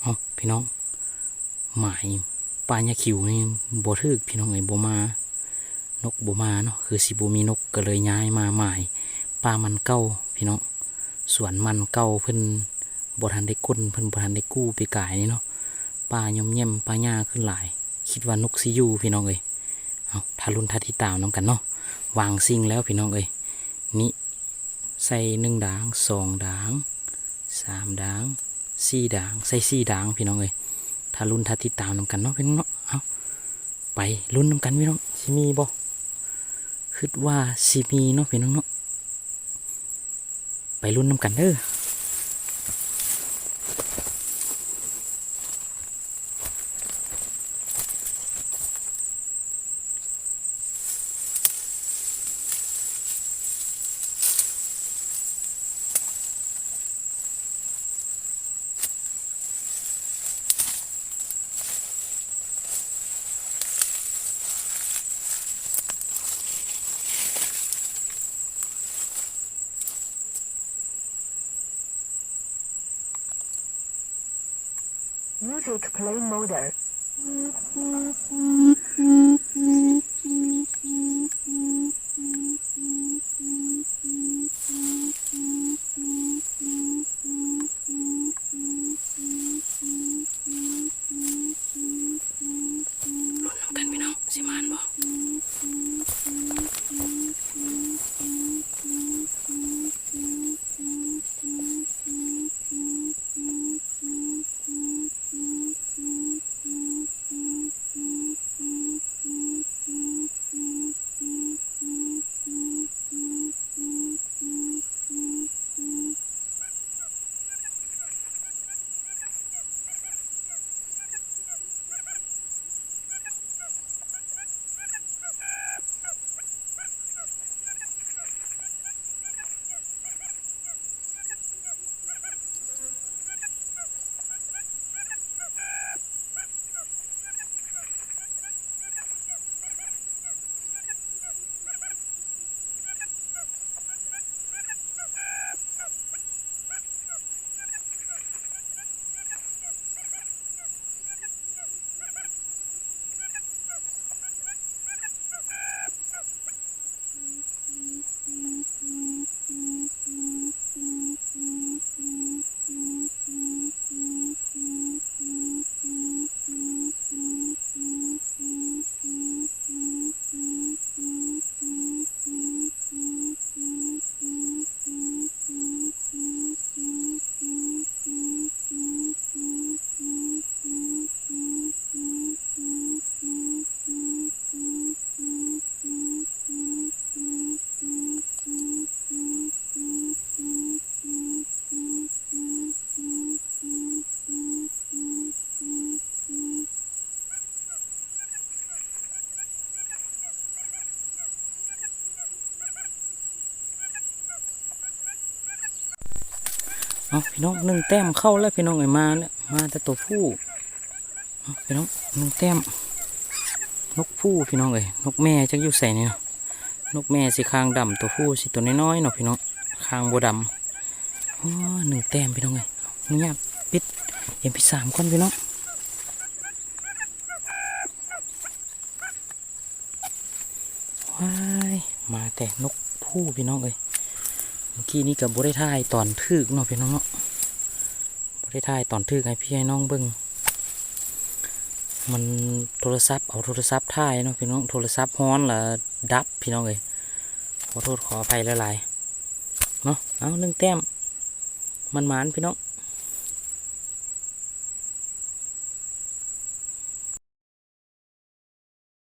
ເນາະພີ່ນ້ອງ. ໝາຍປ່າຫຍ້າຂິວນີ້ບໍ່ຖືກພີ່ນ້ອງເອີຍ ບໍ່ມາ ນົກບໍ່ມາເນາະ ຄືຊິບໍ່ມີນົກ ກໍເລີຍຍ້າຍມາໝາຍປ່າມັນເກົ່າພີ່ນ້ອງ. ສວນມັນເກົ່າເພິ່ນບໍ່ທັນໄດ້ກົ້ນ ເພິ່ນບໍ່ທັນໄດ້ກູ້ປີກາຍນີ້ເນາະ ປ່າຫຍ້ອມແຫຍ້ມ ປ່າຫຍ້າຂຶ້ນຫຼາຍ ຄິດວ່ານົກຊິຢູ່ພີ່ນ້ອງເອີຍ. ເອົາ ຖ້າລຸ້ນຖ້າຕິດຕາມນຳກັນເນາະ. ວາງຊິງແລ້ວພີ່ນ້ອງເອີຍ ນີ້ ໃສ່ໜຶ່ງດາງ ສອງດາງ ສາມດາງ ສີ່ດາງ ໃສ່ສີ່ດາງພີ່ນ້ອງເອີຍ. ຖ້າລຸ້ນຖ້າຕິດຕາມນຳກັນເນາະພີ່ນ້ອງເນາະ. ເອົາ ໄປລຸ້ນນຳກັນພີ່ນ້ອງ ຊິມີບໍ່? ຄິດວ່າຊິມີເນາະພີ່ນ້ອງເນາະ. ໄປລຸ້ນນຳກັນເດີ້. ເອົາ ພີ່ນ້ອງ ໜຶ່ງແຕ້ມເຂົ້າແລ້ວພີ່ນ້ອງເອີຍ ມາແລ້ວ ມາແຕ່ໂຕຜູ້. ເອົາ ພີ່ນ້ອງ ໜຶ່ງແຕ້ມ ນົກຜູ້ພີ່ນ້ອງເອີຍ ນົກແມ່ຈັກຢູ່ໃສນີ້ເນາະ. ນົກແມ່ຊິຄາງດຳ ໂຕຜູ້ຊິໂຕນ້ອຍໆເນາະພີ່ນ້ອງ ຄາງບໍ່ດຳ. ໂອ້ ໜຶ່ງແຕ້ມພີ່ນ້ອງເອີຍ ອະນຸຍາດປິດເອັມພີສາມກ່ອນພີ່ນ້ອງ. ວ້າຍ ມາແຕ່ນົກຜູ້ພີ່ນ້ອງເອີຍ. ເມື່ອກີ້ນີ້ກໍບໍ່ໄດ້ຖ່າຍຕອນຖືກເນາະພີ່ນ້ອງເນາະ ບໍ່ໄດ້ຖ່າຍຕອນຖືກໃຫ້ພີ່ໃຫ້ນ້ອງເບິ່ງ ມັນໂທລະສັບ ເອົາໂທລະສັບຖ່າຍເນາະພີ່ນ້ອງ ໂທລະສັບຮ້ອນລະດັບພີ່ນ້ອງເອີຍ ຂໍໂທດຂໍອະໄພຫຼາຍໆເນາະ. ເອົາ ໜຶ່ງແຕ້ມ ໝານໆພີ່ນ້ອງ.